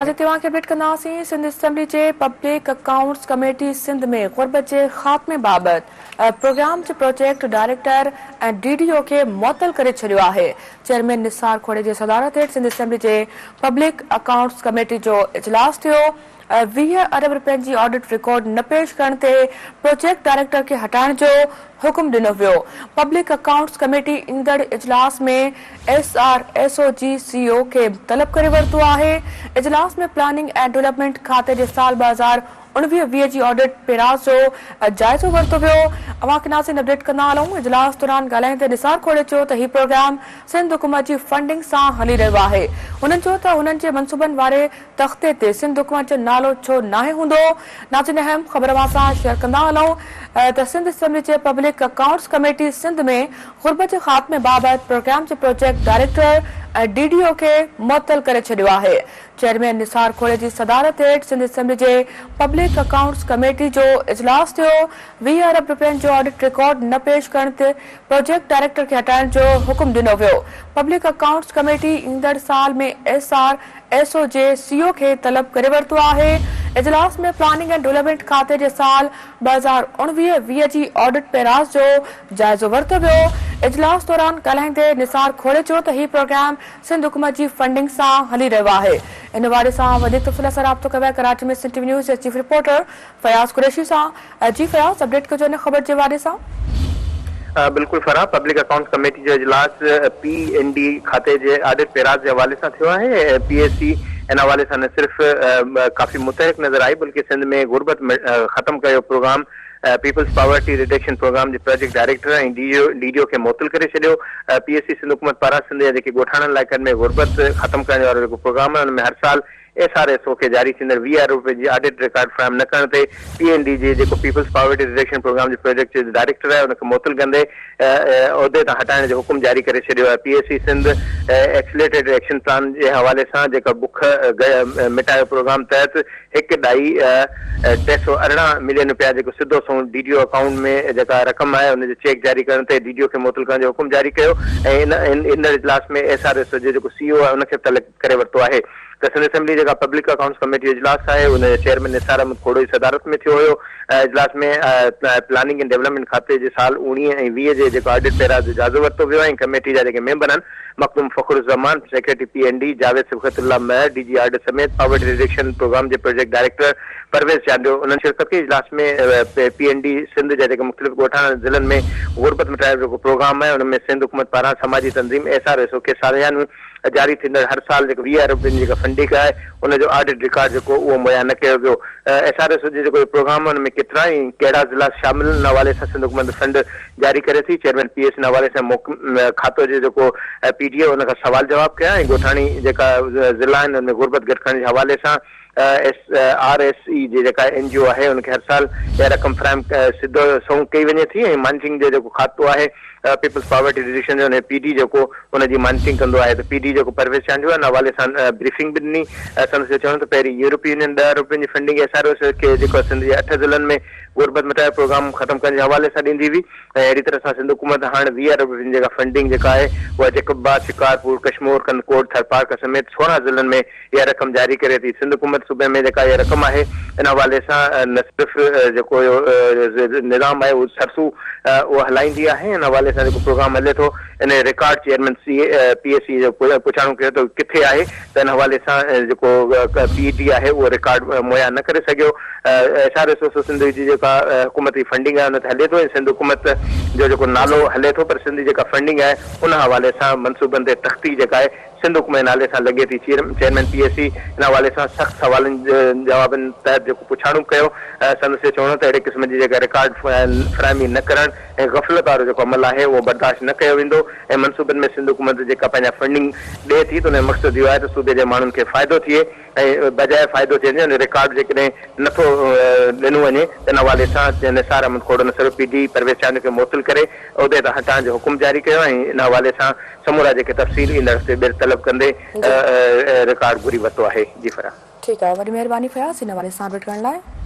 هتي اوهان کي اپڊيٽ ڪنداسين سنڌ اسيمبلي جي پبلڪ اڪائونٽس ڪميٽي سنڌ ۾ غربت جي خاتمي بابت پروگرام جي project director ۽ D D O کي معطل ڪري ڇڏيو آهي چيئرمين نثار کوڙي جي صدارت هيٺ سنڌ اسيمبلي جي پبلڪ اڪائونٽس ڪميٽي جو اجلاس ٿيو 20 ارب رپين جي آڊٽ رڪارڊ نه پيش ڪرڻ تي پروجيڪٽ ڊائريڪٽر کي هٽائڻ جو حڪم ڏنو ويو. پبلڪ اڪائونٽس ڪميٽي ايندڙ اجلاس ۾ ايس آر ايس او جي سي او کي طلب ڪري ورتو آهي. اجلاس ۾ پلاننگ ۽ ڊولپمينٽ کاتي جي سال 2019 20 جي آڊٽ پيراز جو جائزو ورتو ويو. اوهان کي ناظرين اپڊيٽ ڪندا هلون. اجلاس دوران ڳالهائيندي نثار کوڙي چيو ته هي پروگرام سنڌ حڪومت جي فنڊنگ سان هلي رهيو آهي. هنن چيو ته هنن جي منصوبن واري تختي تي سنڌ حڪومت جو نالو ڇو ناهي هوندو؟ ناظرين اهم خبر اوهان سان شيئر ڪندا هلون ته سنڌ اسيمبلي جي پبلڪ اڪائونٽس ڪميٽي سنڌ ۾ غربت جي خاتمي بابت پروگرام جي project director ۽ D D O کي معطل ڪري ڇڏيو آهي. چيئرمين نثار کوڙي جي صدارت هيٺ سنڌ اسيمبلي جي پبلڪ اڪائونٽس ڪميٽي جو اجلاس ٿيو، 20 ارب رپين جو آڊٽ رڪارڊ نه پيش ڪرڻ تي پروجيڪٽ ڊائريڪٽر کي هٽائڻ جو حڪم ڏنو ويو. پبلڪ اڪائونٽس ڪميٽي ايندڙ سال ۾ ايس آر ايس او جي سي او کي طلب ڪري ورتو آهي. اجلاس ۾ پلاننگ ۽ ڊولپمينٽ کاتي جي سال 2019 20 جي آڊٽ پيراز جو جائزو ورتو ويو. اجلاس دوران ڳالهائيندي نثار کوڙي چيو ته هي پروگرام سنڌ حڪومت جي فنڊنگ سان هلي رهيو آهي. ان حوالي سان وڌيڪ تفصيل سان رابطو ڪيو آهي ڪراچي ۾ سنڌ ٽي وي نيوز جي چيف رپورٽر فياض قريشي سان. جي فياض اپڊيٽ ڪجو ان خبر جي حوالي سان. بلڪل فرح، پبلڪ اڪائونٽس ڪميٽي جو اجلاس پي اين ڊي کاتي جي آڊٽ پيراز جي حوالي سان ٿيو آهي، پي اي سي ان حوالي سان نه صرف ڪافي متحرڪ نظر آئي بلڪه سنڌ ۾ غربت ختم ڪيو programme peoples poverty reduction programme جي project director ۽ D D O کي معطل ڪري ڇڏيو، پي اي سي سنڌ حڪومت پاران سنڌ جا جيڪي ڳوٺاڻن علائقن ۾ غربت ختم ڪرڻ وارو جيڪو پروگرام آهي ان ۾ هر سال ايس آر ايس او کي جاري ٿيندڙ 20 ارب رپين جي آڊٽ رڪارڊ فراهم نه ڪرڻ تي پي اين ڊي جي جيڪو پيپلز پاورٽي رڊڪشن پروگرام جي پروجيڪٽ جو ڊائريڪٽر آهي ان کي معطل ڪندي عهدي تان هٽائڻ جو حڪم جاري ڪري ڇڏيو آهي. P A C Sindh accelerated action plan جي حوالي سان جيڪا بک مٽايو پروگرام تحت هڪ ڏهائي 318 ملين رپيا جيڪو سڌو سنئون ڊي ڊي او اڪائونٽ ۾ جيڪا رقم آهي ان جو چيڪ جاري ڪرڻ تي ڊي ڊي او کي معطل ڪرڻ جو حڪم جاري ڪيو ۽ ايندڙ اجلاس ۾ ايس آر ايس او جي جيڪو سي او آهي ان کي به طلب ڪري ورتو آهي ته سنڌ اسيمبلي جيڪا پبلڪ اڪائونٽس ڪميٽي جو اجلاس آهي ان جي چيئرمين نثار احمد کوڙو جي صدارت ۾ ٿيو هيو اجلاس ۾ پلاننگ اينڊ ڊولپمينٽ کاتي جي سال اوڻيهه ۽ 20 جي جيڪو آڊٽ پيراز جو جائزو ورتو ويو ۽ ڪميٽي جا جيڪي ميمبر آهن Makhdoom Fakhar Uzzaman, secretary P and D, Javed Sibghat Ullah Mehar, D G audit سميت پاورٽي رڊڪشن پروگرام جي پروجيڪٽ ڊائريڪٽر پرويز چانڊيو انهن شرڪت ڪئي اجلاس ۾ پي اينڊ ڊي سنڌ جا جيڪي مختلف ڳوٺاڻن ضلعن ۾ غربت مٽائڻ جو جيڪو پروگرام آهي ان ۾ سنڌ حڪومت پاران سماجي تنظيم ايس آر ايس او کي ساليانو جاري ٿيندڙ هر سال جيڪو 20 ارب رپين جي جيڪا فنڊنگ آهي ان جو آڊٽ رڪارڊ جيڪو اهو مهيا نه ڪيو ويو. ايس آر ايس او جي جيڪو پروگرام آهي ان ۾ ڪيترا ۽ ڪهڙا ضلعا شامل ان حوالي سان سنڌ حڪومت فنڊ جاري ڪري ٿي. چيئرمين پي ايس ان حوالي سان کاتو جي جيڪو پي ڊي اي ان کان سوال جواب ڪيا ۽ ڳوٺاڻي جيڪا ضلعا آهن ان ۾ غربت گهٽ ڪرڻ جي حوالي سان ايس آر ايس اي جي جيڪا اين جي او آهي ان کي هر سال اها رقم فراهم سڌو سنئون ڪئي وڃي ٿي ۽ مانيٽرنگ جو جيڪو کاتو آهي پيپلز پاورٽي رڊڪشن جو ان پي ڊي جيڪو ان جي مانيٽرنگ ڪندو آهي ته پي ڊي جيڪو پرويز چانڊيو ان حوالي سان بريفنگ به ڏني سندس اهو چوڻ ته پهرين يورپي يونين 10 ارب رپين جي فنڊنگ ايس آر ايس کي جيڪو سنڌ جي اٺ ضلعن ۾ غربت مٽايو پروگرام ختم ڪرڻ جي حوالي سان ڏيندي هئي ۽ اهڙي طرح سان سنڌ حڪومت هاڻ 20 ارب رپين جي جيڪا فنڊنگ جيڪا آهي اها جيڪب آباد، شڪارپور، ڪشمور، ڪنڌڪوٽ، ٿرپارڪر سميت 16 ضلعن ۾ اها رقم جاري ڪري ٿي. سنڌ حڪومت صوبي ۾ جيڪا اها رقم آهي ان حوالي سان نه صرف جيڪو اهو نظام آهي اهو سرسو اهو هلائيندي آهي ان حوالي سان جيڪو پروگرام هلي ٿو ان جو record chairman C P A C جو پڇاڻو ڪيو ته ڪٿي آهي ته ان حوالي سان جيڪو پي ڊي آهي اهو رڪارڊ مهيا نه ڪري سگهيو. S R S O Sindh جي جيڪا حڪومتي فنڊنگ آهي ان تي هلي ٿو ۽ سنڌ حڪومت جو جيڪو نالو هلي ٿو پر سنڌ جي جيڪا فنڊنگ آهي ان حوالي سان منصوبن تي تختي جيڪا آهي سنڌ حڪومت جي نالي سان لڳي ٿي. چيئرمين پي اي سي ان حوالي سان سخت سوالن جوابن تحت جيڪو پڇاڻو ڪيو سندس اهو چوڻ هو ته اهڙي قسم جي جيڪا رڪارڊ فراهمي نه ڪرڻ ۽ غفلت وارو جيڪو عمل آهي اهو برداشت نه ڪيو ويندو ۽ منصوبن ۾ سنڌ حڪومت جيڪا پنهنجا فنڊنگ ڏئي ٿي ته ان جو مقصد اهو آهي ته صوبي جي ماڻهن کي فائدو ٿئي ۽ بجاء فائدو ٿيڻ جي ان رڪارڊ جيڪڏهن نه ٿو ڏنو وڃي ته ان حوالي سان نثار احمد کوڙو نه صرف پي ڊي پرويز چانڊيو کي معطل ڪري عهدي تان هٽائڻ جو حڪم جاري ڪيو ۽ ان حوالي سان سمورا جيڪي تفصيل ايندڙ هفتي ٻيهر طلب ڪندي رڪارڊ گهري ورتو آهي. جي فرح. ٺيڪ آهي وڏي مهرباني فياض ان حوالي سان اپڊيٽ ڪرڻ لاء.